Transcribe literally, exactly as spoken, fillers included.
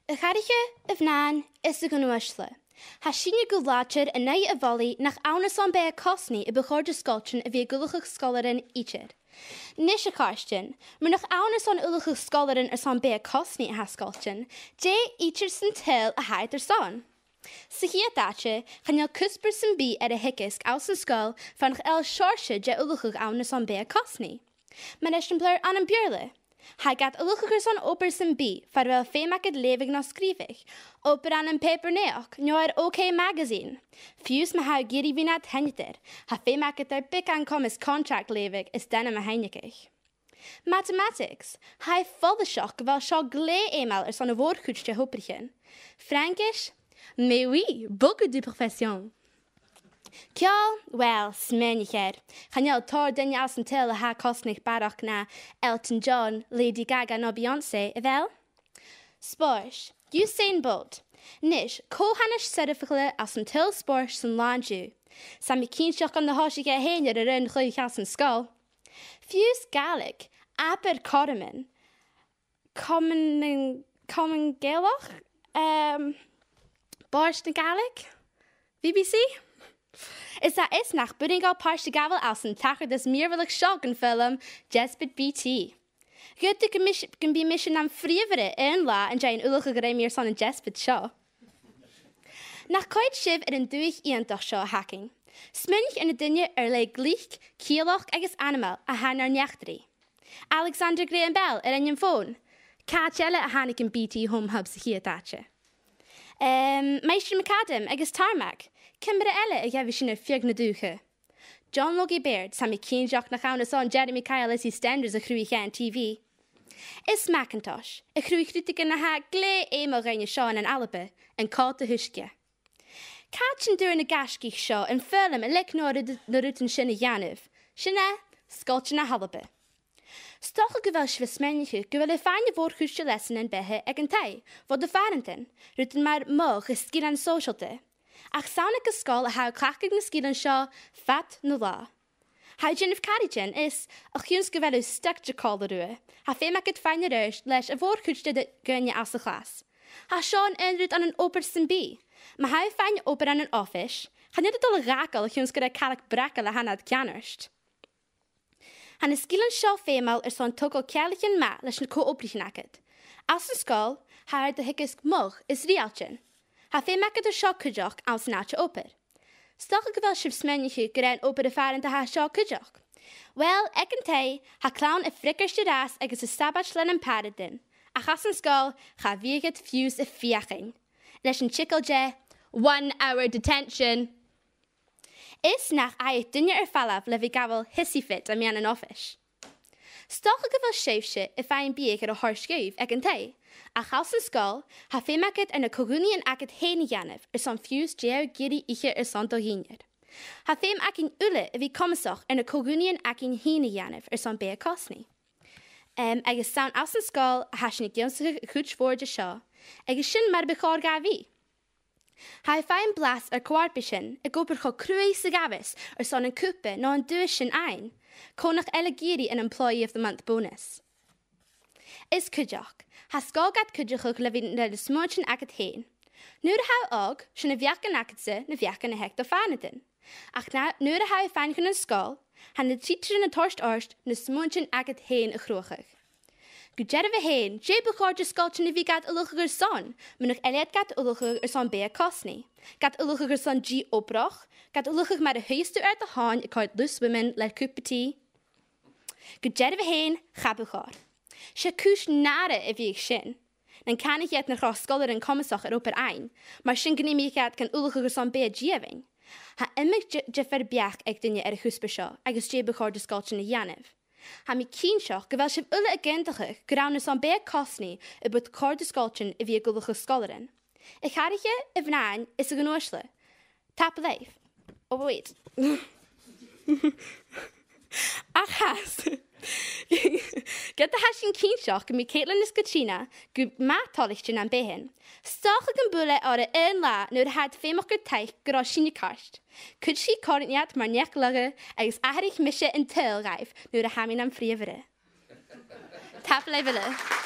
A chathraiche, a mhnathan is a ghnùis-sa. Tha sinne gu làidir an aghaidh a' mholaidh nach ann airson beatha cosnaidh a bu chòir do sgoiltean a bhith ag ullachadh sgoilearan idir. Nis, a chàirdean, mura h-eil ann airson ullachadh sgoilearan airson beatha cosnaidh a tha sgoiltean, dè idir san t-saoghal a tha iad airson? Sa chiad àite, chan eil cuspair sam bith air a theagasg anns an sgoil far nach eil seòrsa de ullachadh ann airson beatha cosnaidh. Mar eisimpleir ann am Beurla. Tha e gad ullachadh airson obair sam bith far a bheil feum agad leughadh no sgrìobhadh, obair ann am pàipear-naidheachd, no air OK Magazine. Fiù 's ma tha thu ag iarraidh a bhith nad sheinneadair, tha feum agad air beagan comas contract leughadh is d' ainm a shainneadh. Mathematics, tha e follaiseach gu bheil seo glè fheumail airson a' mhòr-chuid de dh'obraichean. Fraingis, mais oui, beaucoup de professions. Ceòl, well, smaoinich air. Chan eil tòrr dhaoine anns an t-saoghal a tha a' cosnadh barrachd na Elton John, Lady Gaga no Beyoncé, a bheil? Spòrs, Usain Bolt. Nis, co-thanas soirbheachail anns an t-saoghal spòrs san là an-diugh? 'S tha mi cinnteach gun do thòisich e fhèin air an aon chluich anns an sgoil. Fiù 's Gàidhlig, abair cothroman. Comann, comann Gàidhealach, um, Bòrd na Gàidhlig, B B C. Is tha fhios nach b' urrainn dhomh pàirt a ghabhail anns an tachartas mìorbhaileach seo gun foghlam, Deasbad B T. Dh'fhaodadh gum bi, gum bi mise nam phrìomhaire aon latha an dèidh an ullachadh a rinn mi airson an deasbaid seo. Nach coimhead sibh air an dùthaich iongantach seo a th' againn? Smaoinich air na daoine air leth glic, ciallach agus ainmeil a tha nar n-eachdraidh. Alexander Graham Bell air ainm fòn. Càit eile a thàinig am B T Home Hub sa chiad àite? Um, Maighstir McAdam agus Tarmac. Ciamar eile a gheibh sinn air feadh na dùthcha? John Logie Baird, 's tha mi cinnteach nach ann airson Jeremy Kyle is EastEnders a chruthaich e an T V. Is Macintosh, a chruthaich rudeigin a tha glè fheumail dhuinn an seo ann an Alba, an còta-uisge. Càit an d' fhuair na gaisgich seo am foghlam a leig na rud-, na rudan sin a dhèanamh? Sin e, Sgoiltean na h-Alba. 'S dòcha gu bheil sibh a' smaoineachadh gu bheil thu a' faighinn a' mhòr-chuid de leasanan-beatha aig an taigh, bho do phàrantan, rudan mar mothachadh is sgilean sòisealta. Ach 's ann aig an sgoil a tha thu a' cleachdadh na sgilean seo fad na latha. Tha thu a' dèanamh caraidean is, a chionn 's gu bheil thu staigte còmhla riutha, tha feum agad faighinn air adhart leis a' mhòr-chuid de dhaoine anns a' chlas. Tha seo an aon rud ann an obair sam bith. Ma tha thu a' faighinn obair ann an oifis, chan eil thu a' dol a dh'fhàgail a chionn 's gur e caileag bragail a th' annad ceannard. Tha na sgilean seo feumail airson togail ceanglaichean math leis na co-obraichean agad. Anns an sgoil, tha iad a' teagasg mothachadh is riaghailtean. Tha feum agad air seo cuideachd anns an àite obair. 'S dòcha gu bheil sibh a' smaoineachadh gur e an obair a' phàrant a tha seo cuideachd. Uill, aig an taigh, tha clann a' freagairt air ais agus a' sabaid leis na pàrantan, ach anns an sgoil, cha bhiodh iad fiù 's a' feuchainn leis an t-eagal de one hour detention. Is nach fhaigheadh duine air falbh le bhith a' gabhail hissy fit am meadhan an oifis. 'S dòcha gu bheil sibhse a' faighinn biadh air a thoirt dhuibh aig an taigh, ach anns an sgoil, tha feum agad air na co-dhùnaidhean agad fhèin a dhèanamh airson fiù 's dè tha thu ag iarraidh ithe airson do dhìnnear. Tha feum againn uile a bhith comasach air na co-dhùnaidhean againn fhìn a dhèanamh airson beatha cosnaidh. Em, agus 's ann anns an sgoil a tha sinn ag ionnsachadh a' chuid mhòr de seo, agus sin mar bu chòir dha bhith. Tha thu a' faighinn blas air co-fharpaisean, ag obair cho cruaidh 's a ghabhas airson an cupa no an duais sin fhaighinn, cò nach eil ag iarraidh an Employee of the Month bonus? Is cuideachd, tha sgoil gad cuideachadh le bhith na smuaintean agad fhèin. Nuair a tha thu òg, 's e na beachdan agadsa na beachdan a th' aig do phàrantan. Ach na, nuair a tha thu a' faighinn chun an sgoil, tha na tidsearan a' toirt ort na smuaintean agad fhèin a chruthachadh. Gu dearbh fhèin, dè bu chòir do sgoiltean a bhith gad ullachadh airson, mura h-eil iad gad ullachadh airson beatha cosnaidh, gad ullachadh airson dì-obrach, gad ullachadh mar a shuidheas tu air do thòin a' coimhead Loose Women le cupa tì? Gu dearbh fhèin, cha bu chòir. 'S e cùis-nàire a bhiodh sin. Nan canaidh iad nach robh sgoilearan comasach air obair fhaighinn, mar sin gun imich iad gan ullachadh airson beatha dìomhain. Tha iomadh di-, diofar beachd aig daoine air a' chuspair seo, agus dè bu chòir do sgoiltean a dhèanamh. Tha mi cinnteach gu bheil sibh uile ag aontachadh gur ann airson beatha cosnaidh a bu chòir do sgoiltean a bhith ag ullachadh sgoilearan. A chathraiche, a mhnathan is a ghnùis-sa. Tapadh leibh. Oh, wait. Ach tha, ged a tha sinn cinnteach gum bi Caitlin is Catrìona gu math toilichte nam beatha, 's dòcha gum buail e orra aon latha nuair a tha iad feumach gur taic gun robh sinne ceart. Cuidichidh Còrnaid iad mar neach-lagha agus atharraich mise an t-saoghal dhaibh nuair a tha mi nam phrìomhaire. Tapadh leibh uile.